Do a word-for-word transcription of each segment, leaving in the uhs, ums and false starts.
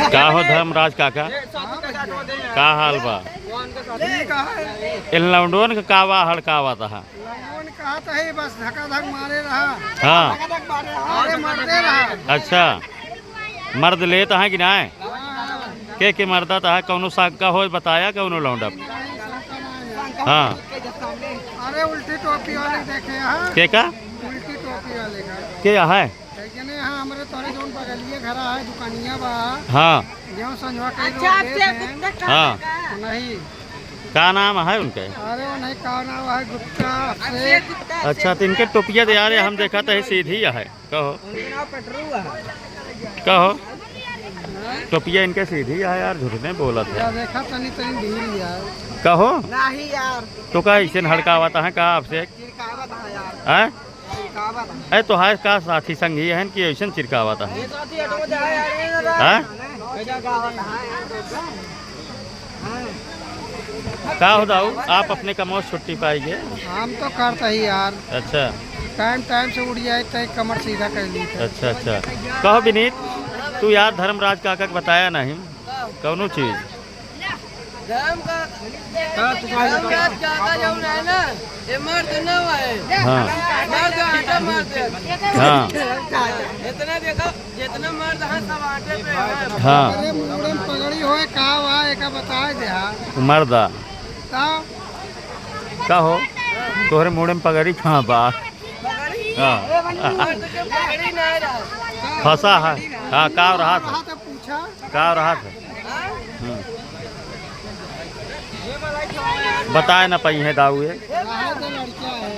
का हो धर्मराज काका, का हाल बा? ठीक है। इन लौंडवन के का बा हड़कावत है? लौंडवन कहा तो है, बस धकाधक मारे रहा। हाँ। अरे मरते रहा। अच्छा, मर्द लेत है कि नाय? हाँ। के के मर्दा तहा, कौनो शंका हो बताया, कौनो लौंडा? हाँ। अरे उल्टी टोपी वाले देखे हैं। के का? उल्टी टोपी वाले का। के है? लेकिन यहाँ हमरे तोरे जौन बगलिए घर है, दुकानिया बा। हाँ। जौन संझवा कई अच्छा, लोग देत हैं। हाँ। नहीं। का नाम है उनके? अरे वो नहीं, का नाम है, गुप्ता, अभिषेक। अच्छा, तो इनके टोपिया दे यार, हम देखा तो सीधी है। कहो। उनके नाम पटरू है। कहो। टोपिया इनके सीधी है यार, झूठ नहीं बोलत है। या देखा तनी, तनी ढील यार। कहो। नहीं यार। तो का ऐसे हड़कावत है का आपसे? चिरकावत है यार। हैं? चिरकावत है। ए, तोहार का साथी संगी है कि ऐसे चिरकावत है? ये साथी हटो जा यार, ये ना हैं? चिरकावत है। का हो दाऊ, आप अपने कमवा से छुट्टी पाइगे? हम तो करते ही यार। अच्छा। टाइम, टाइम से उठ जाए तो कमर सीधा कर ली। अच्छा, अच्छा। कहो विनीत, तू यार धर्मराज काका के बताया नहीं कौनो चीज। धर्म का, धर्मराज काका जौन है ना, ये मर्द न है। हाँ। मर्द आटा मार दे। हाँ। इतना देखो, जितना मर्द है सब आटे पे है। हाँ। अरे मुंडे में पगड़ी होए का बा, एका बताए दे हा। मर्दा। का? का हो? तोहरे मुंडे में पगड़ी कहाँ बा? पगड़ी? हाँ। मर्द के पगड़ी ना रहा। फंसा है। हाँ, का रहा था? हाँ, तो पूछा। का रहा था? हम्म। बताए ना पाई है दाऊ ये।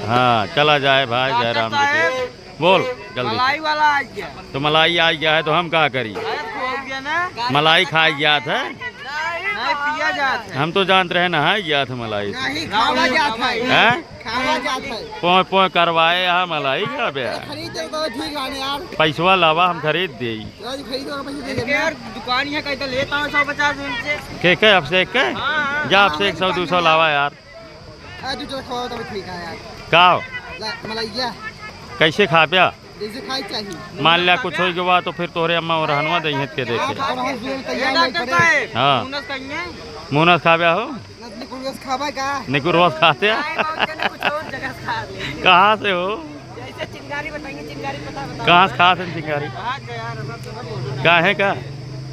हाँ, चला जाए भाई, जय राम जी की। बोल जल्दी। मलाई वाला आ गया। तो मलाई आ गया है तो हम का करी? अरे, खो गया ना। मलाई खाए गया था। नहीं, पिया जात है। हम तो जानत रहे नहाए गया था मलाई से। नहीं, खावा जात है। हैं? खावा जात है। पोय पोय करवाए यहाँ मलाई का बे। खरीद दे तो ठीक है यार। पैसवा लावा, हम खरीद देई। यार, खरीदो, पैसे दे इनके देना। यार, दुकान है, कहीं तो लेता हूँ सौ पचास उनसे। के, के, अभिषेक के? हाँ, हाँ। जा, हाँ, अभिषेक, सौ, दुकान दो सौ है। लावा यार। हाँ, दो चार खाओ, तब ठीक है यार। का हो? ला, मलैया। कैसे खाब्या? जैसे खाई चाहिए। मान लिया, कुछ हो गवा तो फिर तोहरे अम्मा और हनवा दई है के देखे। हाँ, और हम जो तैयार ये नहीं डॉक्टर करे। साहब, हाँ। मुनस कहिए। मुनस खाब्या हो? निकुरवस खाबा का? निकुरवस खाते हैं? नहीं, बहुत जने कुछ और जगह से खा ले। कहाँ से हो? जैसे चिंगारी बताइए, चिंगारी पता बताओ। कहाँ से खाते हैं चिंगारी? कहाँ से यार, सब तो सब बोल रहे हैं। काहे का?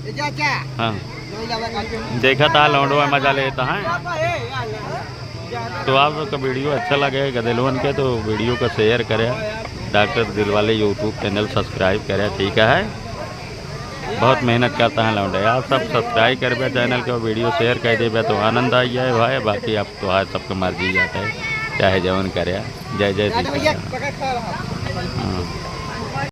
ए, जा, जा। हाँ। नहीं जावे का। देखा था लौंडो में मजा लेता है। तो आप लोग का वीडियो अच्छा लगे गदेलवन के तो वीडियो का शेयर करें। डॉक्टर दिलवाले YouTube चैनल सब्सक्राइब करें, ठीक है। बहुत मेहनत करता है लौंडे। आप सब सब्सक्राइब करबे चैनल के, वीडियो शेयर कर देबे तो आनंद आ जाए भाई। बाकी आप तो आज सबके मर्जी जाता है, चाहे जवन करे। जय जय श्री कृष्ण। हाँ।